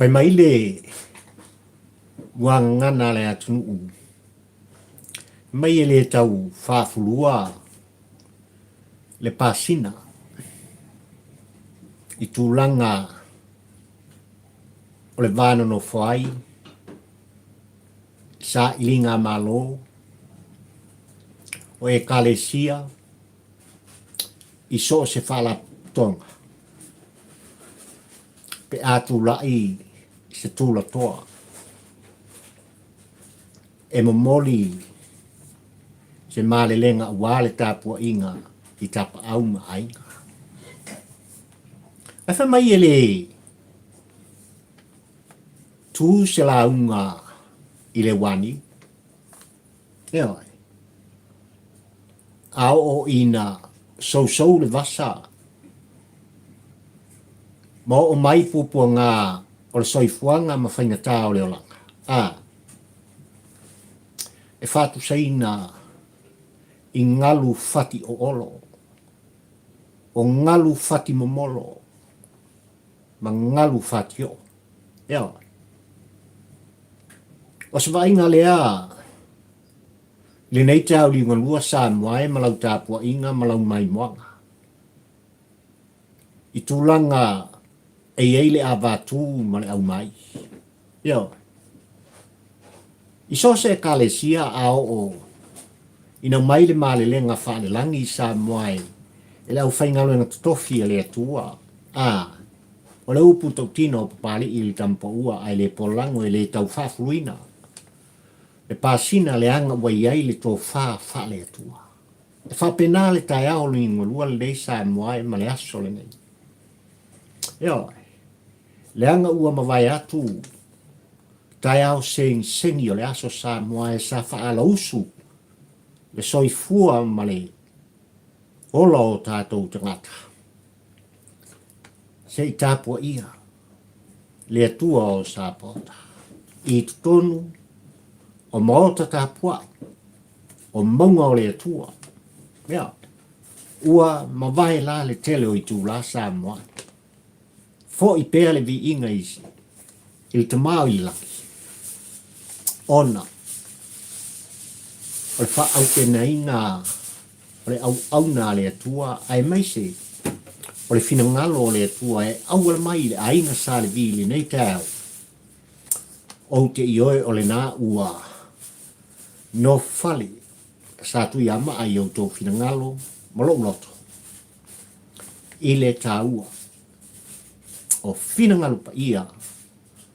Fai mai le muagagana a le atunuu, mai e le tau faafulua le pasina i tulaga o le va nonofo ai, sailiga Malo, o Ekalesia i so o se faalapotopotoga pe a tulai i se tulatoa e momoli se malelega aua le tapuaiga i tapaau ma aiga. Ae fai mai e le tu se lauga i le uaniu. Ioe. A oo ina sousou le vasa ma oo mai puapuaga o le soifuaga ma faigata o le olaga, a e faatusaina i galu fati oolo, o galu fati momolo ma galu fati oo. Ioe. O se vaaiga lea i lenei taeao liugalua Samoa e ma lau tapuaiga ma lau maimoaga i tulaga e i ai le avatū ma le aumai. Ioe. I so o se Ekalesia a oo ina aumai le malelega faalelagi i Samoa e le aufaigaluega totofi a le Atua, a o le upu tautino o Papalii i le Tamapaua ae le polago e le tau faafuluina le pasina leaga ua i ai le tofa faale-Atua. E faapena le taeao liugalua lenei Samoa e ma le aso lenei. Ioe, leaga ua mavae atu taeao segisegi o le aso Samoa e sa faalausu le soifua ma le ola o tatou tagata. Se i tapuaia le Atua o Sapaota i totonu o maota tapuai o mauga o le Atua. Ia, ua mavae la le tele o itulā Samoa. Foi pea le viiga i le Tama o i le lagi, ona o le faaaupenaina o le auauna a le Atua aemaise o le finagalo o le Atua e auala mai i le aiga Sa Levi i lenei taeao, ou te ioe o lena ua nofofale Sa Tuiamaa i outou finagalo ma lou loto i le taua o finagalo paia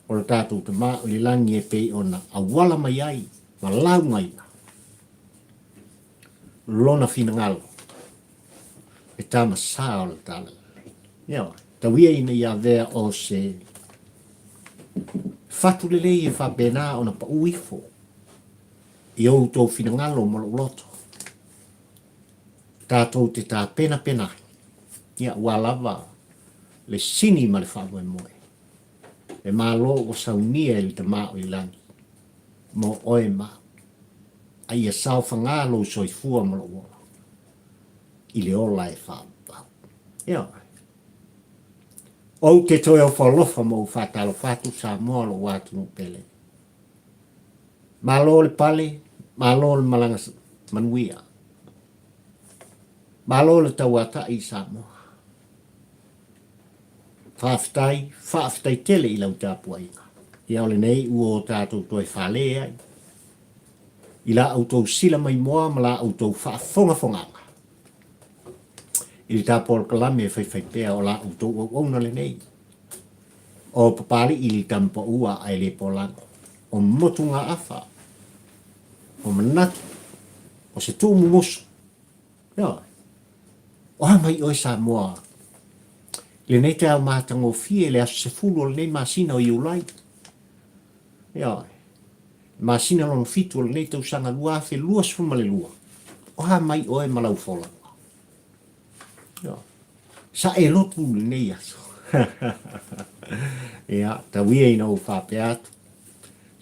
o lo tatou Tama o i le lagi e pei ona auala mai ai ma laugaina Lona finagalo e tama sa o le Talalelei. Ioe, tau ia ina ia avea o se fatu lelei e faapena ona pau ifo i outou finagalo ma lou loto, tatou te tapenapena ai, ia ua lava le sini ma le faamoemoe, le Malo ua saunia e le Tama o i lagi mo oe ma au, a ia saofaga lou soifua ma lou ola i le ola e faaauau. Ioe. Ou te toe ofo alofa ma ou faatalofa atu Samoa lou atunuu pele. Malo le pale, malo le malaga manuia. Malo le tauatai i Samoa. Faafetai, faafetai tele i lau tapuaiga. Ia o lenei ua o tatou toe fale ai i la outou sila maimoa ma la outou faafogafogaga i le ta polokalame e faifaipea o la outou auauna lenei. O Papalii i le tamapaua ae le polago. O motugaafa, o manatu, o se tuumumusu. Ioe. O a mai oe Samoa i lenei taeao matagofie i le aso 10 o lenei masina o Iulai. Ioe. Masina lona fitu o lenei tausaga 2022. O a mai oe ma lau folauga. Ioe. Sa e lotu i lenei aso. Ia, tau ia ina ou faapea atu.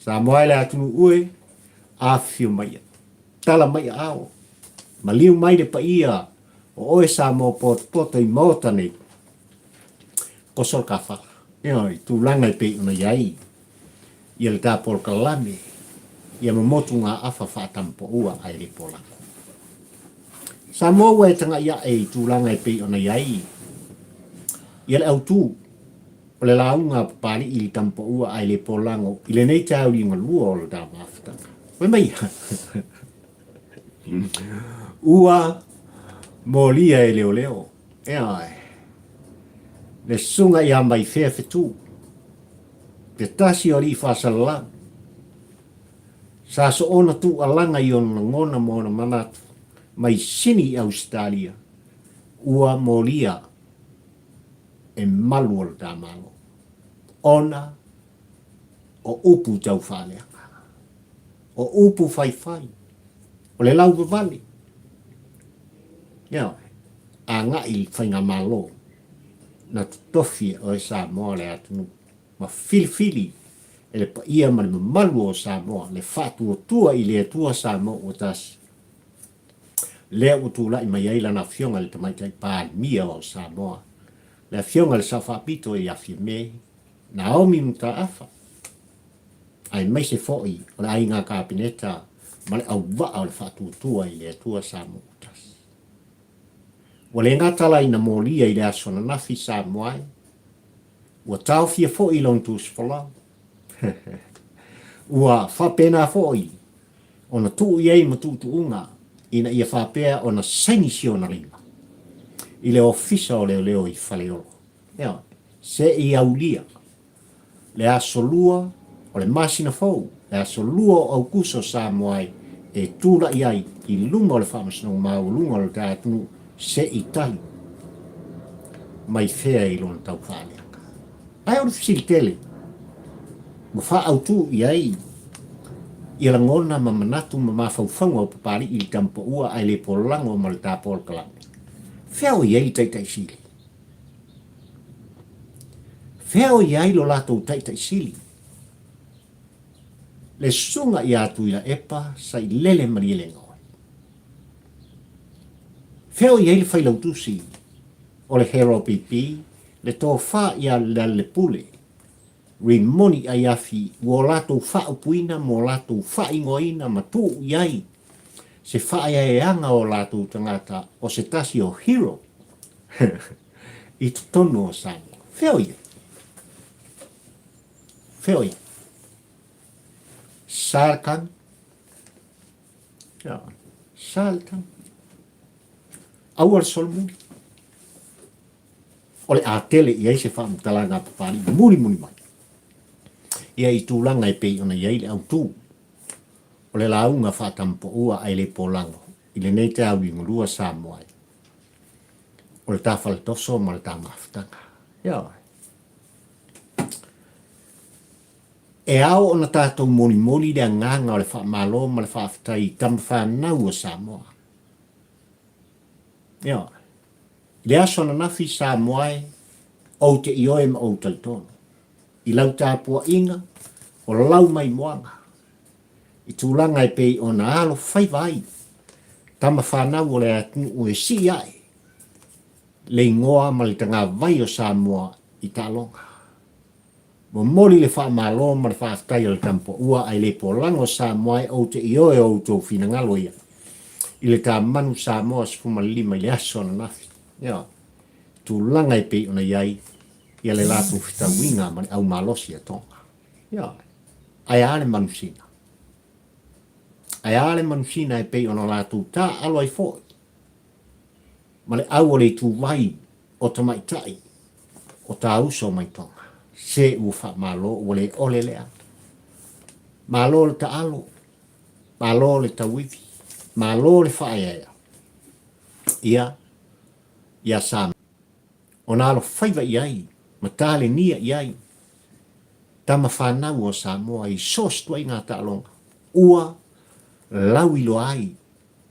Samoa e le atunuu e, afifio maia. Tala mai aao. Maliu mai le paia o oe Samoa potopoto i Maota nei. Poso le kafala. Ioe, i tulaga e pei ona i ai ia le ta polokalame ia ma motugaafa faatampoua ae le polago. Samoa ua e tagai ae i tulaga e pei ona i ai ia le autu o le lauga a Papalii i le tampoua ae le polago i lenei taeao liugalua o le ta mafutaga. Fai mai ia, ua molia e leoleo, ioe, le susuga ia Maifea Fetu, te tasi o alii faasalalau, sa soona tuualaga i ona lagona ma ona manatu mai Sini i Ausetalia, ua molia e malu o le ta Malo, ona o upu tau faaleaga, o upu faifai, o le lauvavale, ioe, agai i le faigamalo na totofi e oe Samoa le atunuu ma filifili e le paia ma le mamalu o Samoa le faatuatua i le Atua Samoa ua tasi, lea ua tulai mai ai lana Afioga i le Tamaitai Palemia o Samoa, le Afioga i le Sao Faapito ia Fiame Naomi Mataafa, aemaise foi o le Aiga Kapeneta ma le auvaa o le faatuatua i le Atua Samoa ua tasi. Ua le gata la ina molia i le aso ananafi Samoa e, ua taofia foi lona tusifolau. Ua faapena foi ona tuu i ai ma tuutuuga ina ia faapea ona saini si ona lima i le Ofisa o Leoleo i Faleolo. Ioe, se i aulia le aso lua o le masina fou, le aso lua o Aukuso Samoa ai e tulai ai i luma o le Faamasinoga Maualuga o le ta atunuu se i tali mai fea i lona tau faaleaga. Ae o le fesili tele ua faaautu i ai ia lagona ma manatu ma mafaufauga o Papalii i le tamapaua ae le polago ma le ta polokalame. Fea o i ai le Taitai Sili? Fea o i ai lo latou Taitai Sili? Le susuga ia Tuilaepa Sailele Malielegaoi. Fea o i ai le Failautusi o le HRPP, le tofa ia Lealailepule Rimoni Aiafi ua o latou faaupuina ma o latou faaigoaina ma tuu i ai se faaeaeaga o latou tagata o se tasi o hero i totonu o Samoa. Fea o i ai? Fea o i ai? Sa le tagi. Sa le tagi. Aua le solomuli. O le a tele i ai se faamatalaga a Papalii mulimuli mai ia i tulaga e pei ona i ai le autu o le lauga faatampoua ae le polago i lenei taeao liugalua Samoa ai o le ta faletoso ma le ta mafutaga. Ioe. E ao ona tatou molimoli le agaga o le faamalo ma le faafetai i tama fanau o Samoa. Ioe. I le aso ananafi Samoa e, ou te ioe ma ou talitonu i lau tapuaiga o lau maimoaga i tulaga e pei ona alofaiva ai tama fanau o le atunuu e sii ae le igoa ma le tagavai o Samoa i taaloga. Momoli le faamalo ma le faafetai a le Tamupoua ae le polago Samoa e ou te ioe o outou finagalo ia i le ta manu Samoa 15 i le aso ananafi. Ioe. Tulaga e pei ona i ai ia le latou fetauiga ma le au malosi a Tonga. Ioe. Ae a le manusina? Ae a le manusina e pei ona latou taaalo ai foi ma le au o le ituvai o tamaitai o ta uso mai Tonga. Se ua faamalo ua le ole lea. Malo le taalo, malo le tauivi, malo le faaeaea. Ia, ia Samoa. Ona alofaiva i ai ma talenia i ai tama fanau o Samoa i so o se tuaiga taaloga ua lauiloa ai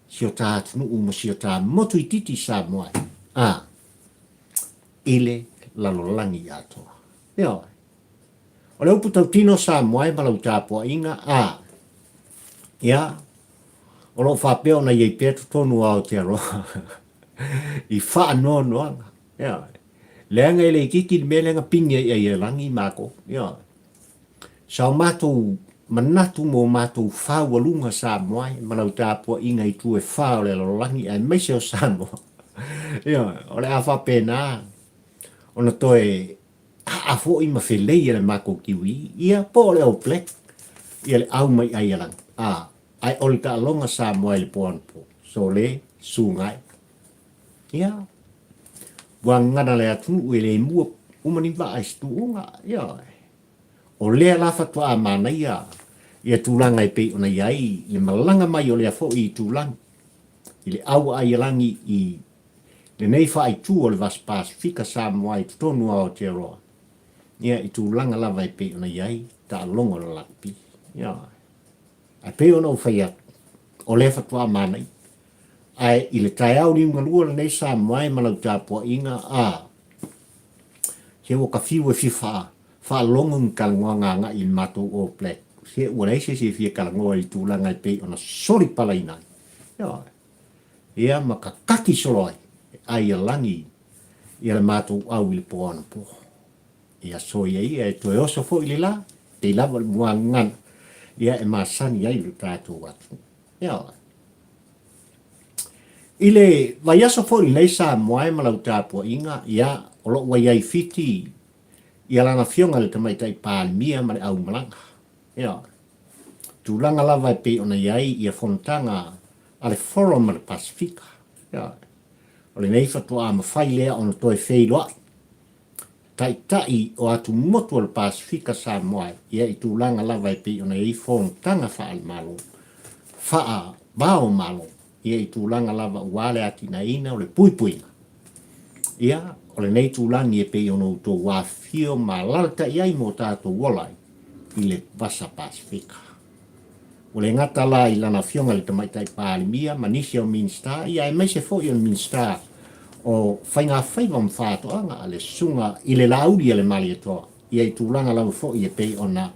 si o ta atunuu ma si o ta motu itiiti Samoa e, a, i le lalolagi atoa. Ioe. O le upu tautino Samoa e ma lau tapuaiga, a, ia, o lo o faapea ona i ai pea totonu o Aotearoa i faanoanoaga. Ioe. Leaga e le itiiti le mea lea na pigi ai ai e lagi matou. Ioe. Sa o matou manatu mo matou faualuga Samoa e ma lau tapuaiga i itu e fa o le lalolagi aemaise o Samoa. Ioe. O le a faapena ona toe aa foi ma felei e le matou kiwi ia po o le All Black ia le au mai ai a lagi. A, ae o le taaloga Samoa i le po anapo. Sole, sugai. Ia, ua gagana le atunuu e le mua uma ni vaa i se tuuga. Ioe. O lea la faatoa manaia ia tulaga e pei ona i ai le malaga mai o lea foi itulagi i le ʻAuaaialagi i lenei faaitu o le Vasa Pasefika Samoa i totonu o Aotearoa, ia, i tulaga lava e pei ona i ai taaloga o le lakapi. Ioe. Ae pei ona ou fai atu, o lea faatoa manaia. Ae i le taeao liugalua lenei Samoa e ma lau tapuaiga, a, se ua ka fiu e fia faa, faalogo ni talanoaga agai i le matou All Black. Se ua leai se isi e fia talanoa i le tulaga e pei ona soli palaina ai. Ioe. Ia ma kakaki solo ai e ai a lagi ia le matou au i le po anapo. Ia soia ia e toe oso foi le la, pei lava o le muagagana, ia e masani ai lo tatou atunuu. Ioe. I le vaiaso foi lenei Samoa e ma lau tapuaiga, ia, o lo o ua i ai i Fiti ia lana afioga i le Tamaitai Palemia ma le aumalaga. Ioe. Tulaga lava e pei ona i ai ia fonotaga a le Forum a le Pasefika. Ioe. O lenei faatoa mafai lea ona toe feiloai Taitai o atumotu o le Pasefika Samoa ia i tulaga lava e pei ona i ai fonotaga faale-Malo, faa-va o Malo, ia i tulaga lava ua le atinaeina o le puipuiga. Ia, o lenei tulaga e pei ona outou afifio ma alalatai ai mo tatou ola i le Vasa Pasefika. Ua le gata la i lana Afioga i le Tamaitai Palemia ma nisi o Minisita, ia aemaise foi o le Minisita o Faigafaiva ma Faatoaga, le Susuga i le Laauli a le Malietoa, ia i tulaga lava foi e pei ona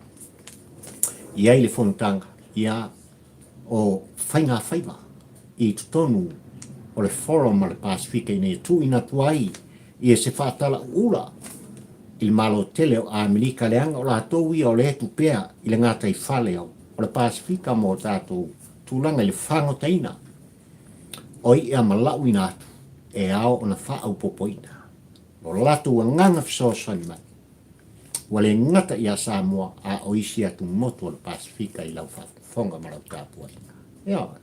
i ai le fonotaga, ia o faigafaiva i totonu o le Forum a le Pasefika ina ia tuuina atu ai ia se faatalauula i le Malo tele o Amerika leaga o latou ia o lea e tupea i le gataifale o le Pasefika mo tatou tulaga i le fagotaina o i'a ma lauina atu e ao ona faaaupopoina lo latou agaga fesoasoani mai ua le gata ia Samoa a o isi atu motu o le Pasefika i lau faafofoga ma lau tapuaiga. Ioe.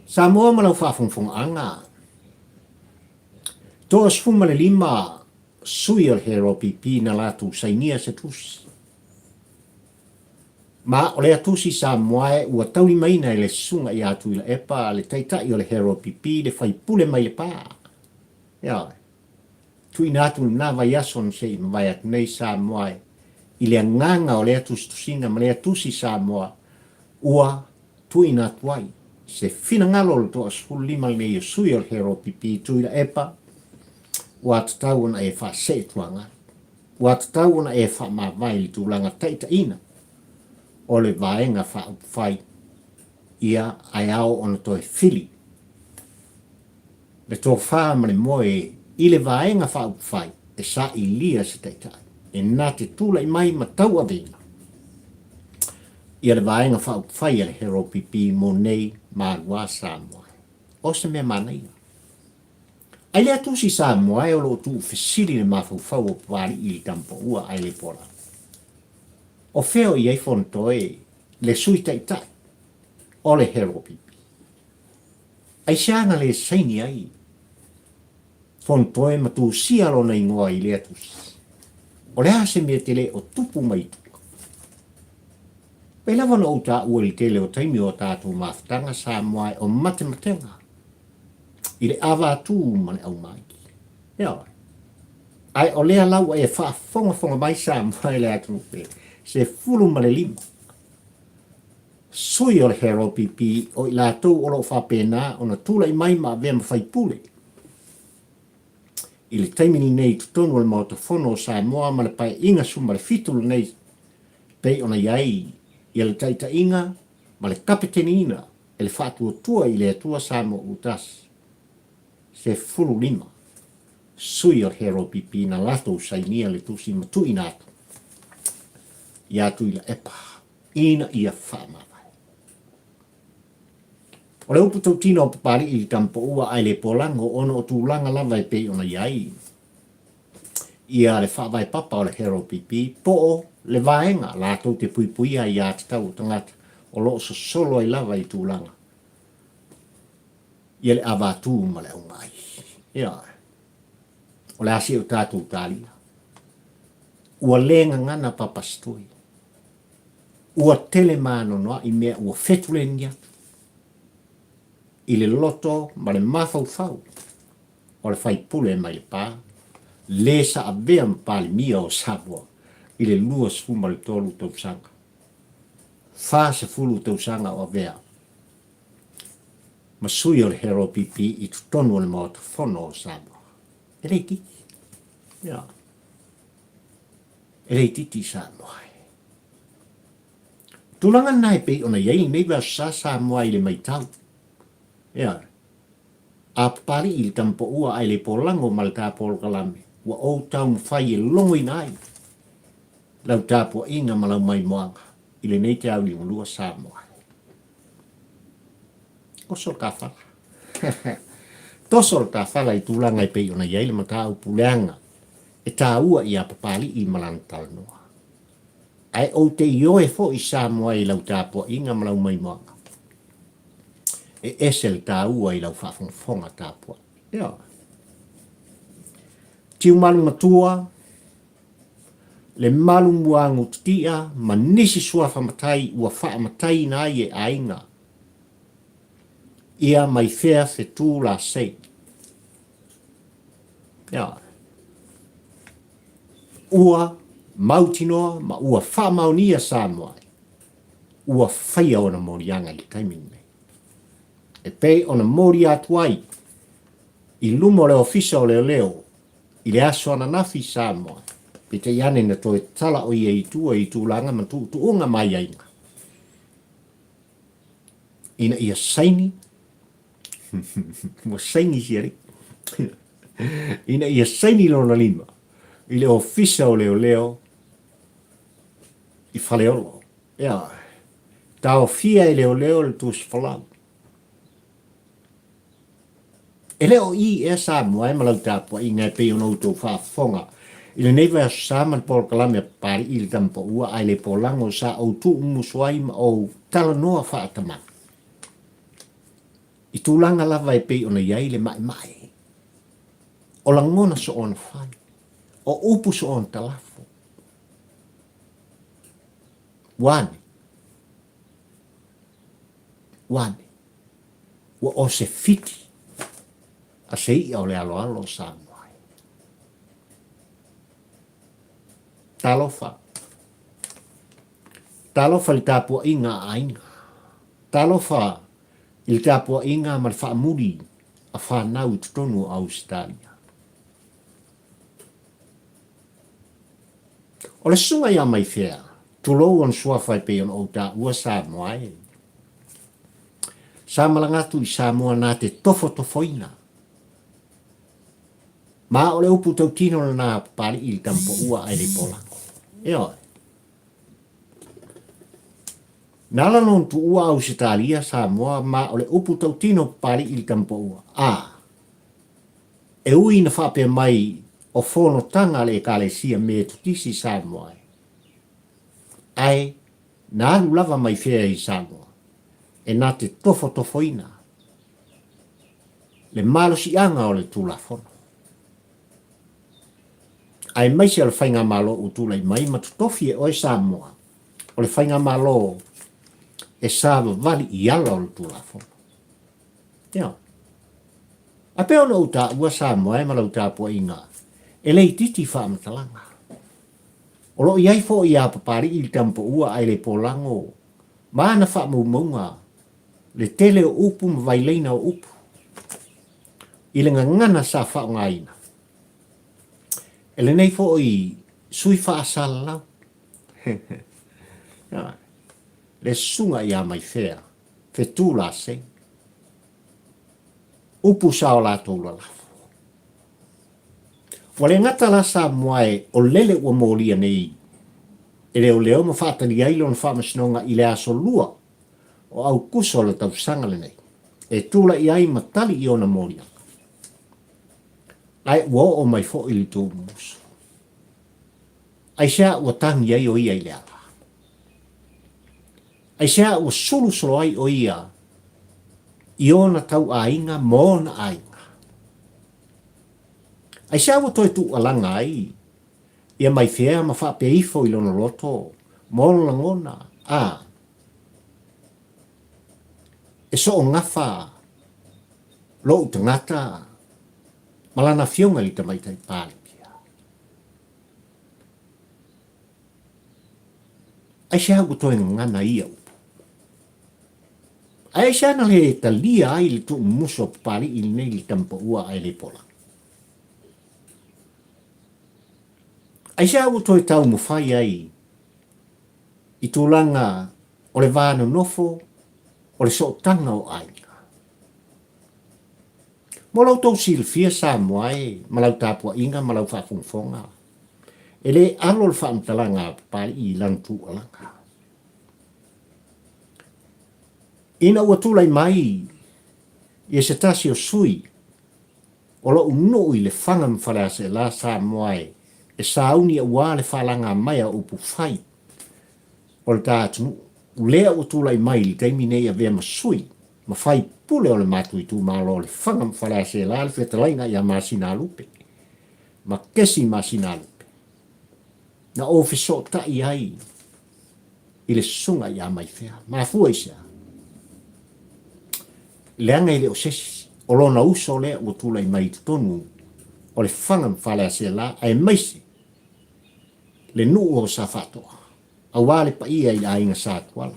Samoa ma lau faafogafogaaga, 35 sui o le HRPP na latou sainia se tusi. Ma o lea tusi Samoa e ua taulimaina e le Susuga ia Tuilaepa le Taitai o le HRPP le faipule mai Lepa. Ioe. Tuuina atu lena vaiaso na se i mavae atu nei Samoa i le agaga o lea tusitusiga ma lea tusi Samoa ua tuuina atu ai se finagalo o le toa 15 lenei o sui o le HRPP Tuilaepa ua tatau ona e faasee tuaga. Ua tatau ona e faamavae i le tulaga taitaiina o le Vaega Faaupufai ia ae ao ona toe fili le tofa ma le moe i le Vaega Faaupufai e sailia se taitai e na te tulai mai ma tauaveina ia le Vaega Faaupufai a le HRPP mo nei Malua Samoa. O se mea manaia. Ai lea tusi Samoa e o lo o tuufesili le mafaufau o Papalii i le tamapaua ae le pola. O fea o i ai Fonotoe le Sui Taitai o le HRPP? Aisea na le saini ai Fonotoe ma tusia lona igoa i lea tusi? O le a se mea te le o tupu mai i tua? Pei lava ona ou taua i le tele o taimi o a tatou mafutaga Samoa e o matematega i le avatū ma le aumaiki. Ioe. Ae o lea la ua e faafogafoga mai Samoa e le atunuu pele, 15 sui o le HRPP o i latou o lo o faapena ona tulai mai ma avea ma faipule i le taimi lenei i totonu o le Maota Fono o Samoa ma le Paeaiga 17 lenei pei ona i ai ia le taitaiga ma le kapeteniina e le Faatuatua i le Atua Samoa Ua Tasi. 15 sui o le HRPP na latou sainia le tusi ma tuuina atu ia Tuilaepa ina ia faamavae. O le upu tautino a Papali'i i le Tamapoua ae le polago ona o tulaga lava e pei ona i ai ia le faavae papa o le HRPP po o le vaega latou te puipuia ai aiatatau o tagata o lo o sosolo ai lava i tulaga ia le avatū ma le aumaai. Ioe. O le a se o tatou talia? Ua le gagana papasitui. Ua tele maanonoa'i mea ua fetuleni atu i le loto ma le mafaufau o le faipule mai Lepa, le sa avea ma Palemia o Samoa i le 23 tausaga. 40 tausaga o avea ma sui o le HRPP i totonu o le Maota Fono o Samoa. E le itiiti. Ia. E le itiiti Samoa. Tulaga na e pei ona i ai lenei vaiaso sa Samoa i le maitau. Ia. A Papali'i i le tamapoua ae le polago ma le ta polokalame, ua ou taumafai e logoina ai lau tapuaiga ma lau maimoaga i lenei te auliugalua Samoa. Oso le tafala. Toso le tafala i tulaga e pei ona i ai le mataupu leaga e taua ia Papali'i ma lana talanoa. Ae ou te ioe foi Samoa i lau tapuaiga ma lau maimoaga. E ese le taua i lau faafogafoga tapuai. Ioe. Tiumalu matua, le malu muagu titia ma nisi suafa matai ua faamataiina ai e aiga ia mai fea fetu la sei. Ioe. Ua mautinoa ma ua faamaonia Samoa ua faia ona moliaga i le taimi lenei. E pei ona molia atu ai i luma o le Ofisa o Leoleo i le aso ananafi i Samoa, peitai ane na toe tala o ia i tua i tulaga ma tuutuuga ma aiaiga ina ia saini ua saini si alii ina ia saini lona lima i le Ofisa o Leoleo i Faleolo. Ia, taofia e leoleo le tusi folau. E le o i ea Samoa e ma lau tapuaiga e pei ona outou faafofoga i lenei vaiaso sa ma le polokalame a Papali'i i le Tamapaua ae le polago sa ou tuumumusu ai ma ou talanoa faatamala i tulaga lava e pei ona i ai le maemae o lagona soona fai, o upu soona talafo. Ua ane. Ua ane. Ua o se fiti a se i'a o le aloalo o Samoa ai. Talofa. Talofa i le tapuaiga a aiga. Talofa i le tapuaiga ma le faamuli a fanau i totonu o Ausetalia. O le susuga ia Maifea, tulou ona suafa e pei ona ou taua Samoa e. Sa malaga atu i Samoa na te tofotofoina. Ma o le upu tautino lena a Papali'i i le tamapaua ae le polako. Ioe. Na ala lona tuua Ausetalia Samoa ma o le upu tautino Papali'i i le tamapaua, a. E ui ina faapea mai o fonotaga a le Ekalesia Metotisi i Samoa e, ae na alu lava mai fea i Samoa e na te tofotofoina le malosiaga o le Tulafono. Aemaise o le Faigamalo ua tulai mai ma totofi e oe Samoa o le Faigamalo e savavali i ala o le Tulafono. Ioe. A pei ona ou taua Samoa e ma lau tapuaiga, e le itiiti faamatalaga. O lo o i ai foi ia Papali'i le tamapaua ae le polago ma ana faamaumauga le tele o upu ma vailaina o upu i le gagana sa faaaogaina e lenei foi sui faasalalau. Le susuga ia Maifea, Fetu Lasei. Upu sa o latou lalafo. Ua le gata la Samoa e o lele ua molia nei e leoleo ma faatali ai lona faamasinoga i le aso 2 o Aukuso o le tausaga lenei e tulai ai ma tali i ona moliaga. Ae ua oo mai foi le tuumusu. Aisea ua tagi ai o ia i le ala? Aisea ua sulusolo ai o ia i ona tauaiga ma ona aiga? Aisea ua toe tuualaga ai ia mai fea ma faapea ifo i lona loto ma ona lagona, a e soogafa lou tagata ma lana afioga i le Tamaitai Palemia? Aisea ua toe gagana ai ia upu? Ae aisea na le talia ai le tuumumusu a Papali'i lenei i le tamapaua ae le pola? Aisea ua toe taumafai ai i tulaga o le va nonofo o le sootaga o aiga? Mo la outou silafia Samoa e, ma lau tapuaiga ma lau faafogafoga, e le alo le faamatalaga a Papali'i i lana tuualaga. Ina ua tulai mai ia se tasi o sui o lo'u nuu i Lefaga ma Faleaseela Samoa e, e sauni aua le faalaga mai a upu fai o le ta atunuu, lea ua tulai mai i le taimi nei avea ma sui ma faipule o le matou itumalo o Lefaga ma Faleaseela le fetalaiga ia Masinalupe ma Kesi Masinalupe na ou fesootai ai i le susuga ia Maifea. Mafua i se a? Leaga e le o se isi, o lona uso lea ua tulai mai i totonu o Lefaga ma Faleaseela aemaise le nuu o Safaatoa, aua le paia i le aiga Sa Tuala,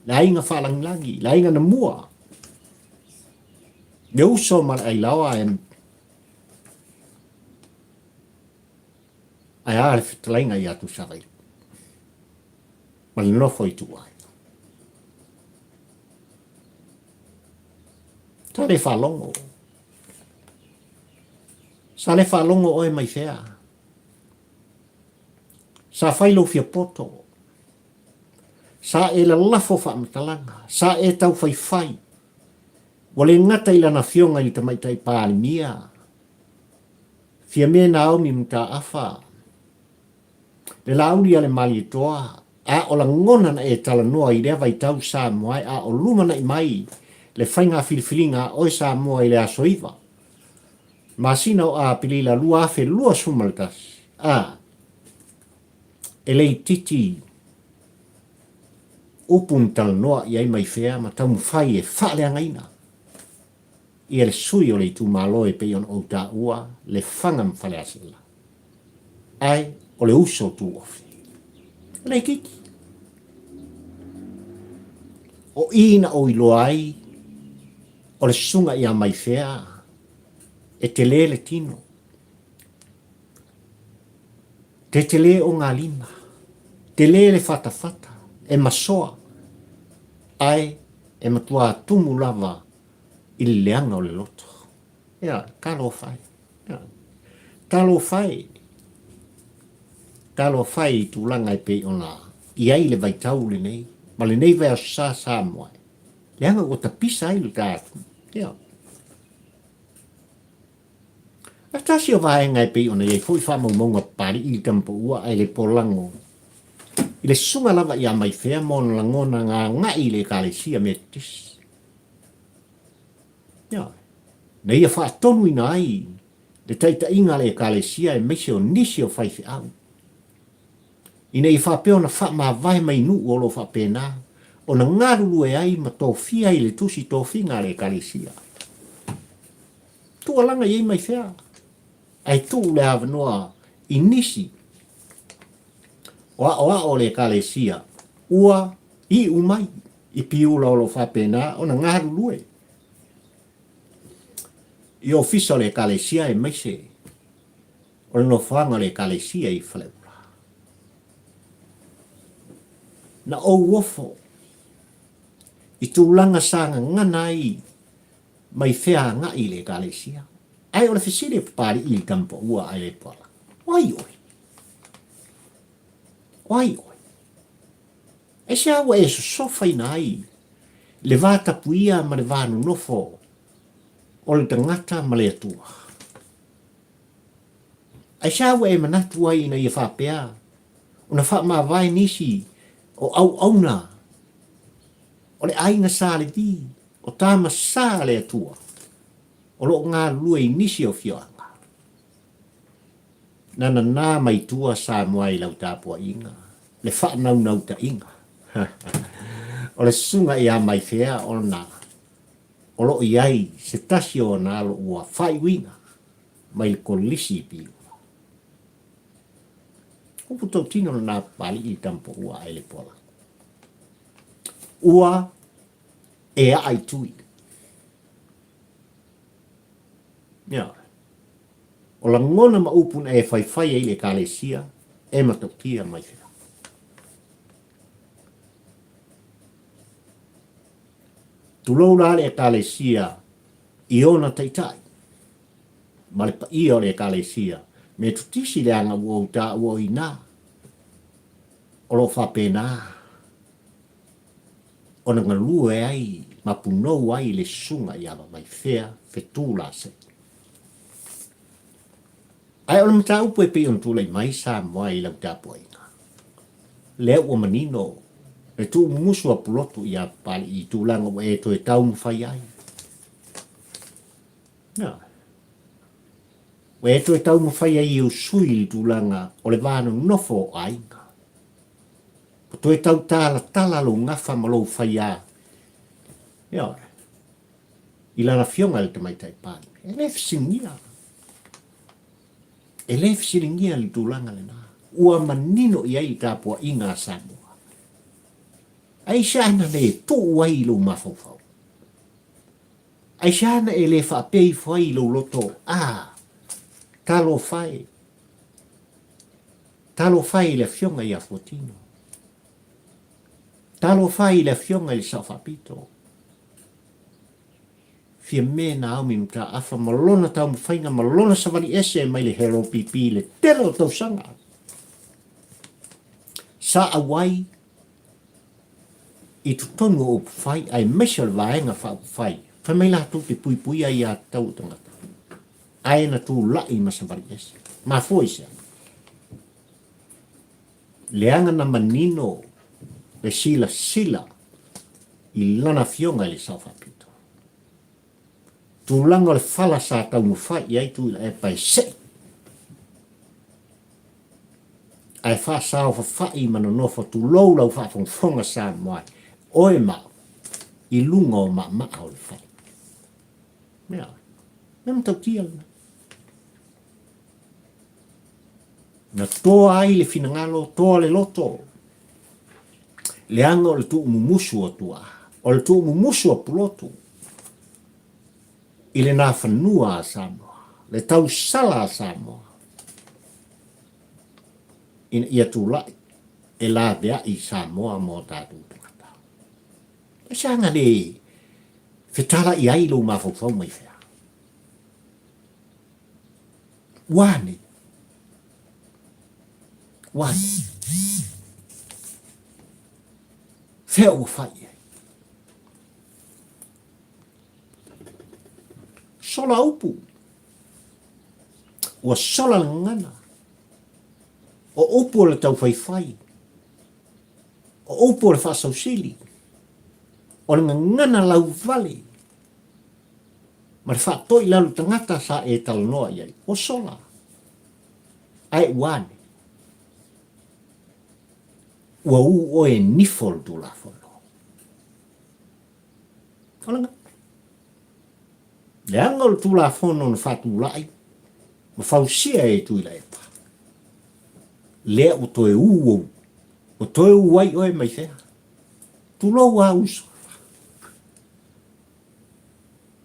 le aiga faalagilagi, le aiga na mua, le uso ma le ailaoa e Ae a le fetalaiga ia Tusavaila ma le nofo ituaiga. Sa le faalogo. Sa le faalogo oe mai fea. Sa fai lou fiapoto. Sa e lalafo faamatalaga. Sa e taufaifai. Ua le gata i lana afioga i le Tamaitai Palemia, Fiame Naomi Mataafa, le Laauli a le Malietoa, a o lagona na e talanoa i lea vaitau Samoa e a o lumanai mai le faiga filifiliga a oe Samoa i le aso 9 masina o Aperila 2021, a e le itiiti upu na talanoa i ai mai fea ma taumafai e faaleagaina ia le sui o le itumalo e pei ona ou taua Lefaga ma Faleaseela. Ae o le uso tuofe. E le itiiti. O i na ou iloa ai o le susuga ia Maifea e tele le tino. Te tele o ngā lima, tele le whatawhata, e masoa, ae e matua tumu lava i le leaga o le loto. Ia, talofa e. Ia, talofa e. Talofa e i tulaga e pei ona i ai le vaitau lenei, ma lenei vaiaso sa Samoa e. Leaga ua tapisa ai le ta atunuu. Ia. A tasi o vaega e pei ona i ai foi faamaumauga Papali'i i le tamapaua ae le polago i le susuga lava ia Maifea ma ona lagona gaga'i i le Ekalesia Metotisi. Ioe. Na ia faatonuina ai le taitaiga a le Ekalesia aemaise o nisi o faifeau ina ia faapea ona faamavae mai nuu o lo o faapena ona galulue ai ma tofia ai le tusi tofiga a le Ekalesia. Tuualaga i ai mai fea? Ae tuu le avanoa i nisi o aoao o le Ekalesia ua iu mai i Piula o lo o faapena ona galulue i ofisa o le Ekalesia aemaise o le nofoaga o le Ekalesia i Faleula. Na ou ofo i tulaga sa gagana ai. mai fea agai i le Ekalesia. Ae o le fesili e Papali'i i le tama paua a Elepala, O ai oe? O ai oe? Aisea ua e sosofaina ai le va tapuia ma le va nonofo o le tagata ma le Atua? Aisea ua e manatu ai ina ia faapea ona faamavae nisi o auauna o le aiga Sa Levi, o tama sa a le Atua, o lo o galulue i nisi o afioaga? Na nanā mai tua Samoa i lau tapuaiga, le faanaunautaiga o le susuga ia Maifea ona o lo o i ai se tasi o ona alo ua faaiuina mai le kolisi i Piula. Upu tautino lena Papali'i i Tamapoua ae le Poalaku. Ua e aa i tui. Ioe. O lagona ma upu na e faifai ai i le Ekalesia e matautia mai fea. Tulou la le Ekalesia i ona taitai ma le paia o le Ekalesia Metotisi leaga ua ou taua o i ina o lo o faapena ona galue ai ma punou ai le susuga ia Vavaifea Fetu Lasei. Ae o le mataupu e pei ona tulai mai Samoa i lau tapuaiga, lea ua manino le tuumumusu a Pulotu iā Papali'i i tulaga ua e toe taumafai ai. Ioe. Ua e toe taumafai ai e usui i le tulaga o le va nonofo o aiga. Ua toe tautalatala lou gafa ma lou faiā. Ioe. I lana afioga i le Tamaitai Palemia. E le fesiligia. E le fesiligia le tulaga lena. Ua manino i ai le tapuaiga a Samoa. Aisea na le tuu ai i lou mafaufau? Aisea na e le faapea ifo ai i lou loto, A, talofa e, talofa e i le afioga ia Fuatino. Talofa e i le afioga i le Sao Faapito. Fiame Naomi Mataafa ma lona taumafaiga ma lona savali ese mai le HLPP i le tele o tausaga. Sa auai i totonu o upufai aemaise o le Vaega Faaupufai, fai mai latou te puipuia aiatatau o tagata, ae na tulai ma savali ese. Mafua i se aha? Leaga na manino le silasila i lana afioga i le Sao Faapito. Tulaga o le fala sa taumafai i ai Tuilaepa e sei, ae faasaofafai ma nonofo tulou lau faafogafoga Samoa e oe ma au i luga o maamaa o le fale. Mea oe. Mea matautia lena. Na toa ai le finagalo, toa le loto, leaga o le tuumumusu o tuaa, o le tuumumusu o Pulotu i le nafanua a Samoa, le tausala a Samoa, ina ia tulai e laveai Samoa ma o tatou tagata. Aisea le fetalai ai lou mafaufau mai fea? Ua ane. Ua ane. Fea ua fai i ai? Sola upu. Ua sola le gagana. O upu o le taufaifai. O upu o le faasausili. O le gagana lauvale. Ma le faatoi lalo tagata sa e talanoa i ai. Ua sola. Ae ua ane. Ua u oe e nifo le Tulafono. O le Leaga o le Tulafono na faatulai ma fausia e Tuilaepa, lea ua toe u ou, ua toe u ai oe mai fea? Tulou a uso.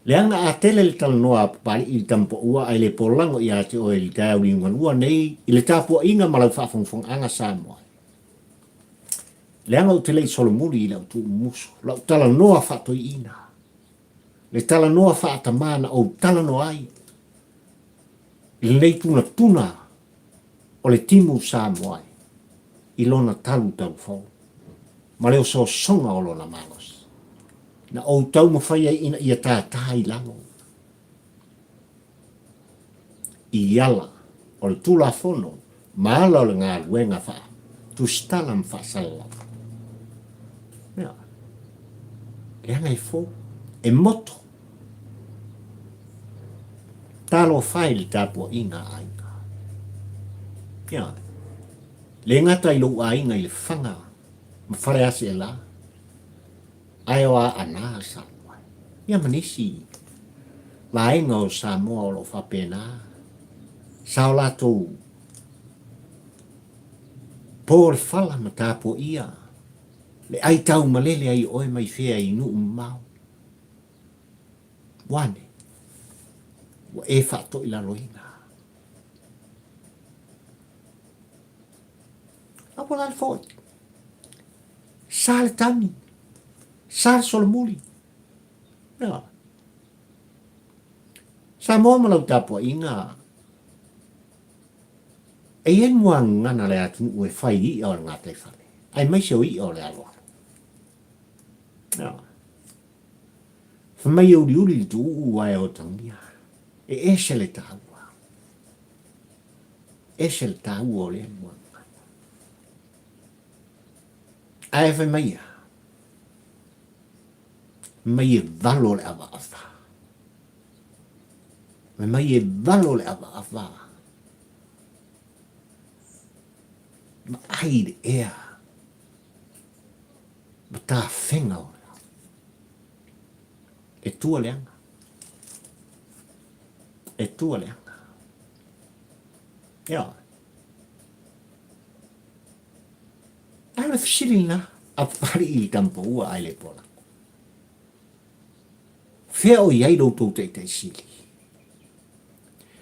Leaga a tele le talanoa a Papali'i i le tamapaua ae le polago ia te oe i le taeao liugalua nei i le tapuaiga ma lau faafogafogaaga Samoa. Leaga ou te le i solomuli i lau tuumumusu, lau talanoa faatoiina. Le talanoa faatamā na ou talanoa ai i lenei tunatuna o le timu Samoa i lona talutalu fou ma le osoosoga o lona malosi na ou taumafai ai ina ia tātā i lalo i ala o le Tulafono ma ala o le galuega faa-tusitala ma faasalalau. Ia, leaga e fou, e moto. Talofa e i le tapuaiga a aiga. Ia, le gata i lou aiga i Lefaga ma Faleaseela, Ae o Aana Samoa. Ia ma nisi vaega o Samoa o lo o faapena sa o latou po le fala ma tapuaia le ai taumalele ai oe mai fea i nuu mamao. Ua ane, ua e faatoilaloina. Aua la le foi. Sa le tagi, sa le solomuli. Ia. Samoa ma lau tapuaiga, e i ai muagana le atunuu e fai i'a o le gataifale, aemaise o i'a o le aloalo. Ia. Fai mai e uliuli le tuuu ae otagia, e ese le taua. Ese le taua o lea muagana. Ae fai mai ia, mai e valo le avaava. Fai mai e valo le avaava. Ma ai le ea. Ma tafega o le ao. E tua le aga. E tua le aga. Ia. A o le fesili lena a Papalii i le tamapaua ae le poalako. Fea o i ai lo outou taitai sili?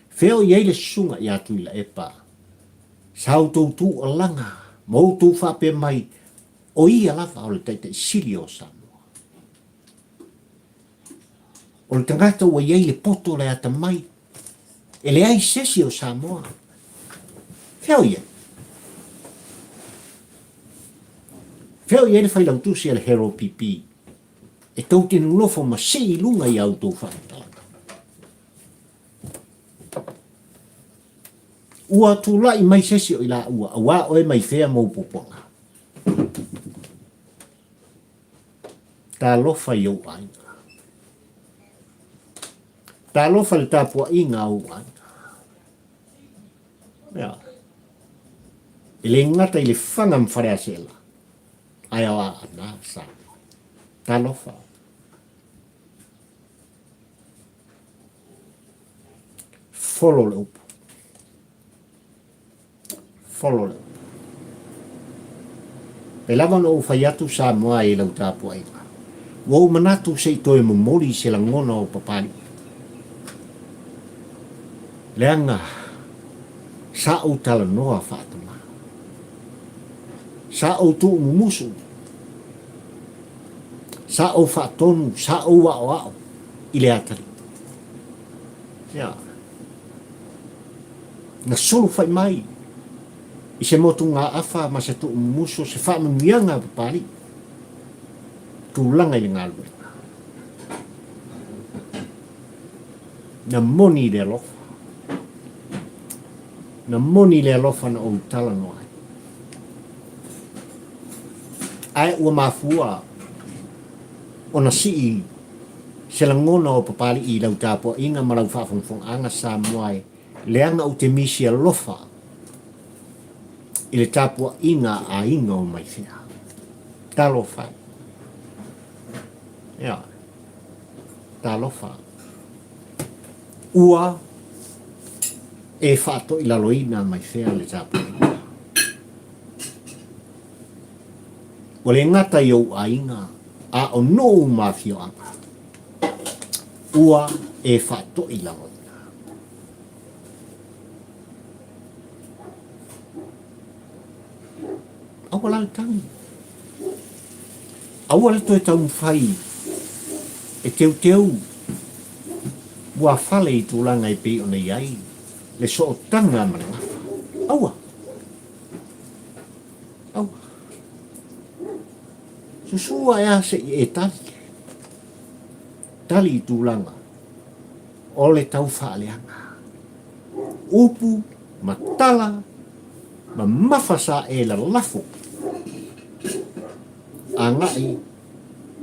Fea o i ai le susuga ia Tuilaepa? Sa outou tuualaga ma outou faapea mai, o ia lava o le taitai sili o Samoa. O le tagata ua i ai le poto le atamai, e leai se isi o Samoa. Fea o i ai? Fea o i ai le failautusi a le Hero PP e tou te nonofo ma sii i luga i a outou faamatalaga? Ua tulai mai se isi o i laua, auā oe mai fea mou puapuaga? Talofa i ou aiga. Talofa i le tapuaiga a ou aiga. Ia. E le gata i Lefaga ma Faleaseela, ae o Aana Samoa. Talofa. Folo le upu. Folo le upu. E lava ona ou fai atu Samoa i lau tapuaiga. Ua ou manatu se i toe momoli se lagona o Papalii. Leaga sa ou talanoa faatamā. Sa ou tuumumusu. Sa ou faatonu, sa ou aoao i le atalii. Ia. Na sulufai mai i se motugaafa ma se tuumumusu se faamanuiaga a Papalii, tulaga i le galuega. Na moni le alofa. Na moni le alofa na ou talanoa ai. Ae ua mafua ona sii se lagona o Papalii i lau tapuaiga ma lau faafogafogaaga Samoa e leaga ou te misi alofa i le tapuaiga a aiga o Maifea. Talofa e. Ia. Talofa. Ua e faatoilaloina Maifea le tapuaiga. Ua le gata i ou aiga, a o nuu ma afioaga, ua e faatoilaloina. Aua la le tagi. Aua le toe taumafai e teuteu. muafale i tulaga e pei ona i ai le sootaga ma le gafa. Aua! Aua! Susu ae a se i e tali. Tali i tulaga o le tau faaleaga. Upu ma tala ma mafa sa e lalafo agai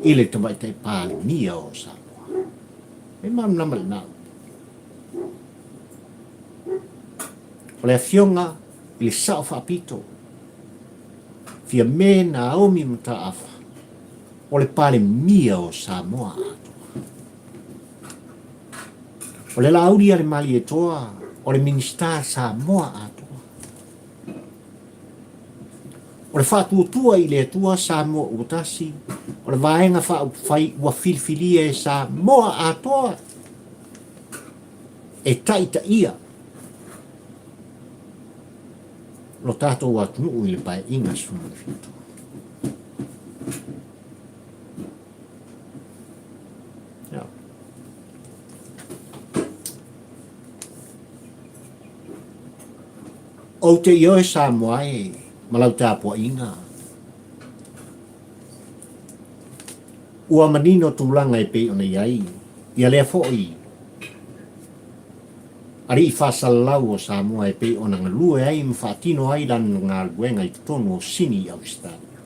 i le Tamaitai Palemia o Samoa. E malamalama lena upu. O le Afioga i le Sao Faapito, Fiame Naomi Mataafa, o le Palemia o Samoa atoa. O le Laauli a le Malietoa, o le Minisita Samoa atoa. O le faatuatua i le Atua Samoa ua tasi, o le Vaega Faaupufai ua filifilia e Samoa atoa e taitaia lo tatou atunuu i le Paeaiga 17. Yeah. Ou te ioe Samoa e ma lau tapuaiga. Ua manino tulaga e pei ona i ai ia lea foi alii faasalalau o Samoa e pei ona galue ai ma faatino ai lana galuega i totonu o Sini i Ausetalia.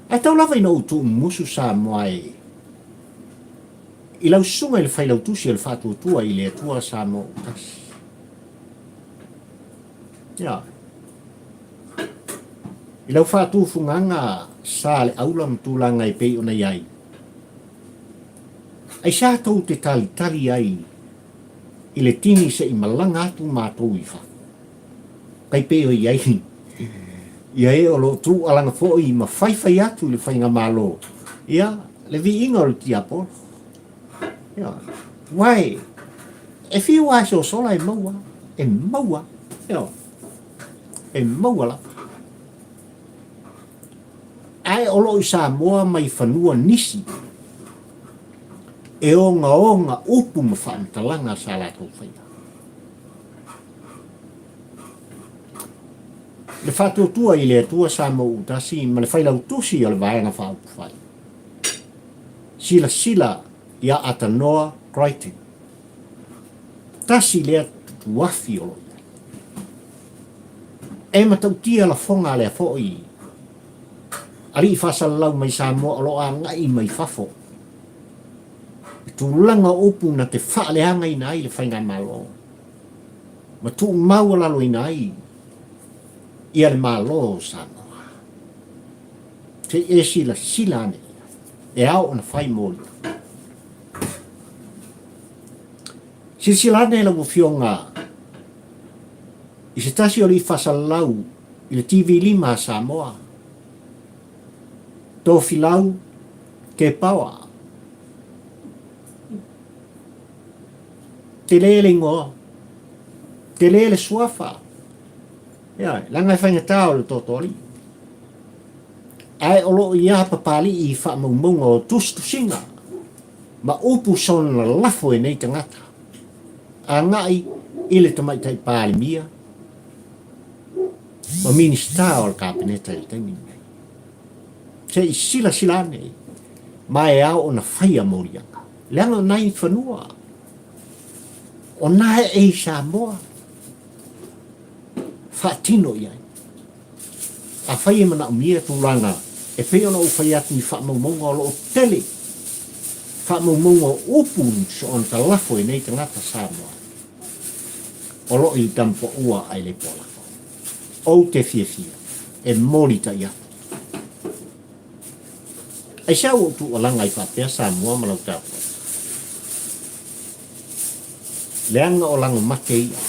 Ae tau lava ina ou tuumumusu Samoa e i lau susuga i le Failautusi o le Faatuatua i le Atua Samoa ua tasi. Ia. I lau faatufugaga sa le aula ma tulaga e pei ona i ai, aisea tou te talitali ai i le tini se i malaga atu matou i fafo? Kai pei o i ai ia e o lo o tuualaga foi ma faifai atu i le faigamalo, ia, le viiga o le tiapolo. Ia, uae, e fiu lava e sosola e maua, e maua, ioe, e maua lava. Ae o lo o i Samoa mai fanua nisi e ogaoga upu ma faamatalaga sa latou faia. Le faatuatua i le Atua Samoa Uutasi ma le Failautusi o le Vaega Faaupufai. Silasila ia Atanoa Crichton. Tasi lea tutuafi o lo o i ai. E matautia lafoga a lea foi alii faasalalau mai Samoa o lo o agai mai fafo i tulaga o upu na te faaleagaina ai le faigamalo ma tuumaualaloina ai ia le Malo o Samoa. Se i e silasila ane ia, e ao ona fai moliaga. Silasila ane lau Afioga i se tasi o alii faasalalau i le TV 5 a Samoa, Tofilau Kepaoa. Tele le igoa, tele le suafa, ia, leaga e faigata o le totoalii. Ae o lo o i a Papalii i faamaumauga o tusitusiga ma upu sona lafo e nei tagata, agai i le Tamaitai Palemia ma Minisita o le Kapeneta i le taimi lenei. Se i silasila ane ma e ao ona faia moliaga, leaga o nai fanua, o na e i Samoa, faatino i ai. Afai e manaomia tulaga e pei ona ou fai atu i faamaumauga o lo o tele faamaumauga o upu soona talafo e nei tagata Samoa o lo o i Tampoua ae le Polako. Ou te fiafia e molitai atu. Aisea ua ou tuualaga ai faapea Samoa ma lau tapuaiga? Leaga o lago mate ia.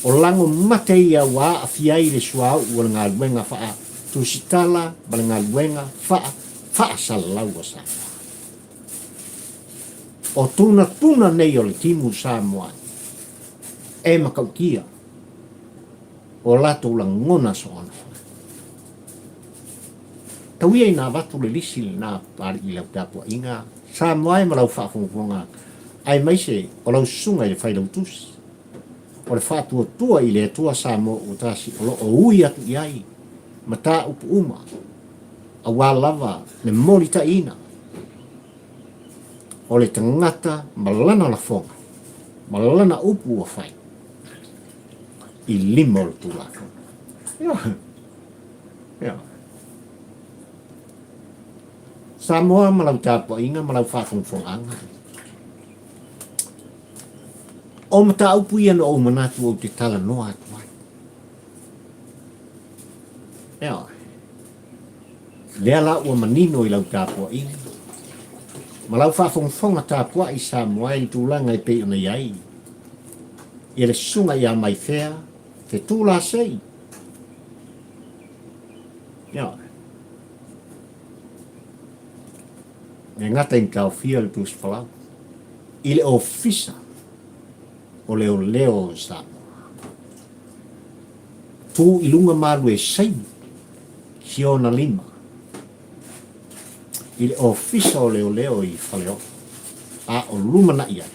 O lago mate ia ua aafia ai le suauu o le galuega faa tusitala ma le galuega faa faasalalau a Samoa. O tunatuna nei o le timu Samoa e matautia o latou lagona soona fai. Tau ia ina avatu le lisi lena Papalii i lau tapuaiga. Samoa e ma lau faafogafoga aemaise o lau susuga i le Failautusi o le Faatuatua i le Atua Samoa ua tasi o lo o ui atu i ai mataupu uma aua lava le molitaiina o le tagata ma lana lafoga ma lana upu ua fai i lima o le Tulafono. Ia. Ia. Samoa ma lau tapuaiga ma lau faafogafogaaga. O mataupu ia na ou manatu ou te talanoa atu ai. Ioe. Lea la ua manino i lau tapuaiga ma lau faafogafoga tapuai Samoa i le tulaga e pei ona i ai ia le susuga ia Maifea Fetulasei. Ioe. E gata ina taofia le Tusi Palau i le Ofisa o Leoleo o Samoa. Tu i luga malu e saini si ona lima i le Ofisa o Leoleo i Faleolo, a o lumanai ai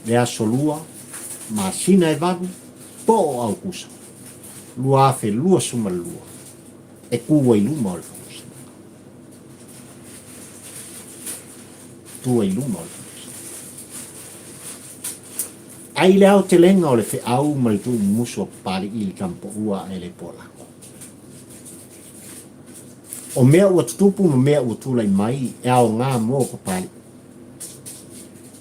le aso 2 masina e 8 po o Aukusa 2022 e kū ai luma o le Faamasinoga. Tū ai luma o le Faamasinoga. Ai i le aotelega o le feau ma le tuumumusu a Papalii i le tamapaua a ele Poalako. O mea ua tutupu ma mea ua tulai mai e aoga mo Papalii.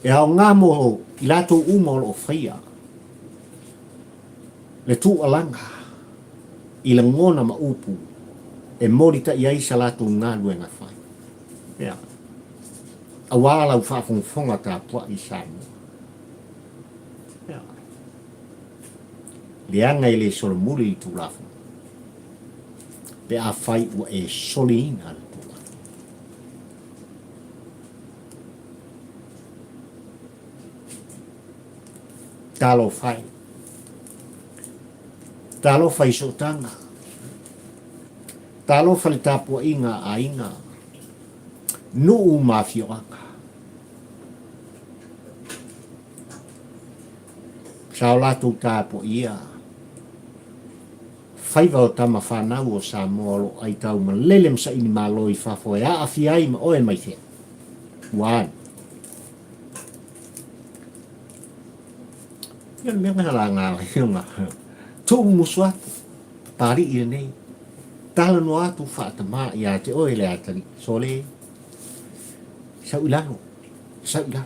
E aoga mo i latou uma o lo o faia le tuualaga i lagona ma upu e molitai ai sa latou galuega fai. Ea, aua lau faafogafoga tapuai i Samoa. Ea, leaga e le solomuli le Tulafono pe afai ua e soliina le Tulafono. Talofa e. Talofa i sootaga. Talofa i le tapuaiga a aiga, nuu ma afioaga. Sa o latou tapuaia faiva o tama fanau o Samoa o lo o aitau malele ma saili malo i fafo e aafia ai ma oe mai fea. Ua alu. Ia le mea na laga ai ona tuumumusu atu Papalii lenei, talanoa atu faatamā ia te oe le atalii, sole, sau i lalo, sau i lalo.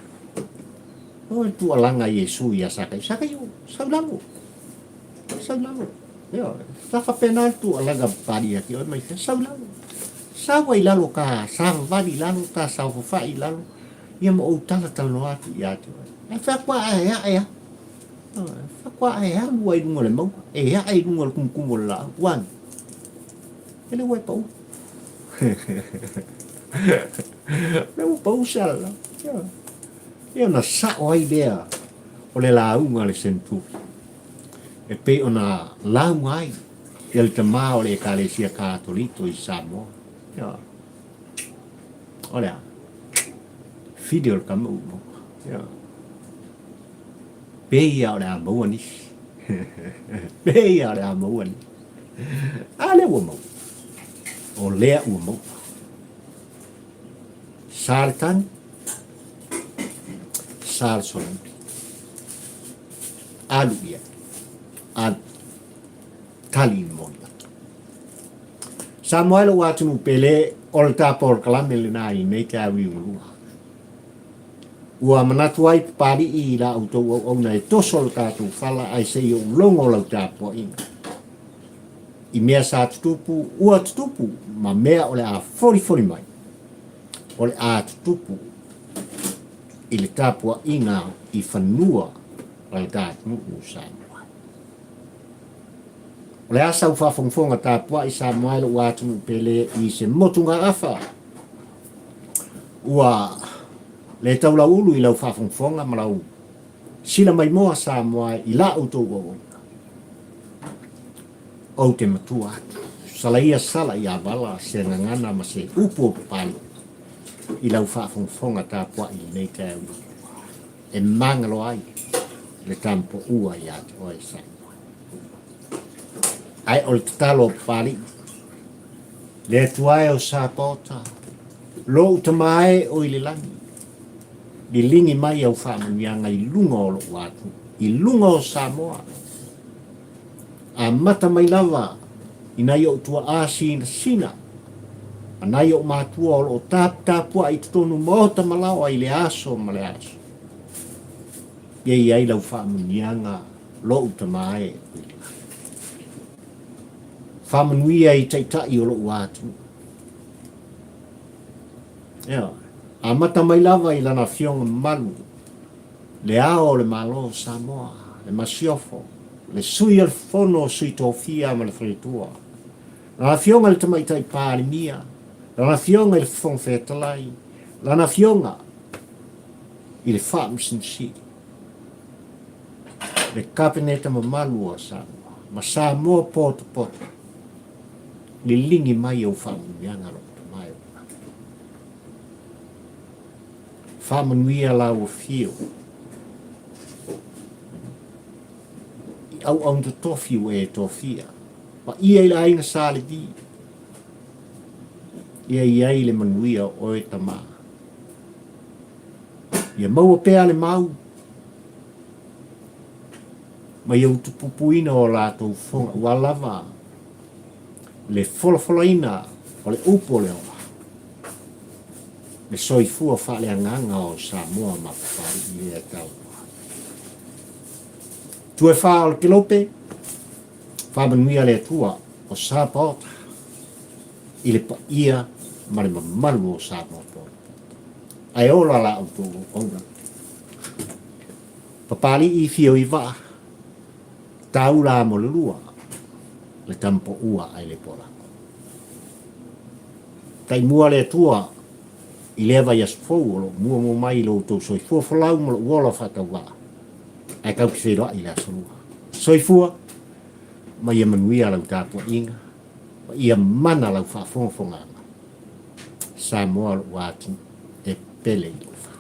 O le tuualaga a Iesu ia Sakaio, Sakaio, sau i lalo, sau i lalo. Ioe, sa faapena le tuualaga a Papalii ia te oe mai fea, sau i lalo. Sau ai i lalo ta savavali i lalo, ta saofafai i lalo, ia ma ou talatalanoa atu ia te oe. Ae faatoa e ae a. Faatoa e alu ai i luga o le mauga, e ae i luga o le kumukumu o le laau. Ua agi. E le ua e pau. Le ua pau se ala. Ia ona sao ai lea o le lauga a le Senturi. E pei ona lauga ai ia le tamā o le Ekalesia Katoliko i Samoa. Ia. O le a? Fili o le tama ua maua. Ia. Pei ia o le a maua nisi. Pei ia o le a maua nisi. A lea ua maua. O lea ua maua. Sa le tani, sa le solomuli. Alu ia, alu. Tali i moni atu. Samoa e lou atunuu pele, o le ta polokalame lena i lenei taeao liugalua. Ua manatu ai Papalii i la outou auauna e toso lo tatou fala ae se i ou logo lau tapuaiga i mea sa tutupu, ua tutupu ma mea o le a folifoli mai, o le a tutupu i le tapuaiga i fanua o le ta atunuu o Samoa. O le a sau faafogafoga tapuai Samoa e lou atunuu pele i se motugaafa ua le taulauulu i lau faafogafoga ma lau sila maimoa Samoa i la outou auauna. Ou te matua atu. Salaia sala i avala se gagana ma se upu o Papalii. i lau faafogafoga tapuai i lenei taeao e magalo ai le tamopoua ia te oe Samoa. Ae o le tatalo a Papalii, le Atua e o Sapaota, lou tama e o i le lagi, liligi mai au faamanuiaga i luga o lou atunuu, i luga o Samoa. Amata mai lava i nai ou tuaa sinasina ma nai ou matua o lo o taputapuai i totonu maota ma laoa i le aso ma le aso. Ia i ai lau faamanuiaga lou tama e o i le lagi. Faamanuia i taitai o lou atunuu. Ioe. Amata mai lava i Lana Afioga Mamalu, Le Ao o le Malo o Samoa, le Masiofo, le Sui o le Fono o Sui Tofia ma le Faletua, Lana Afioga i le Tamaitai Palemia, Lana Afioga i le Fofoga Fetalai, Lana Afioga i le Faamasino Sili, le Kapeneta mamalu o Samoa, ma Samoa potopoto, liligi mai ou faamanuiaga lou tama e o Faamanuia lau afio i auauna totofi ua e tofia, paia i le aiga Sa Levi, ia i ai le manuia o oe tama. Ia maua pea le mau ma ia utupupuina o latou fofoga ua lava le folafolaina o le upu o le ola, le soifua faaleagaga o Samoa ma Papalii lea taua. Tuefa o le Kelope, faamanuia le Atua o Sapaota i le paia ma le mamalu o Samoa potopoto. Ae ola la outou auauna. Papalii fio i vaa, taula mo le lua, le tamapoua ae le polako. Taimua le Atua i lea vaiaso fou o lo o muamua mai i lo outou soifua folau ma lou ola faatauvaa, ae tatou te feiloai i le aso lua. Soifua ma ia manuia lau tapuaiga ma ia mana lau faafogafogaga. Samoa lou atunuu e pele i lou fale.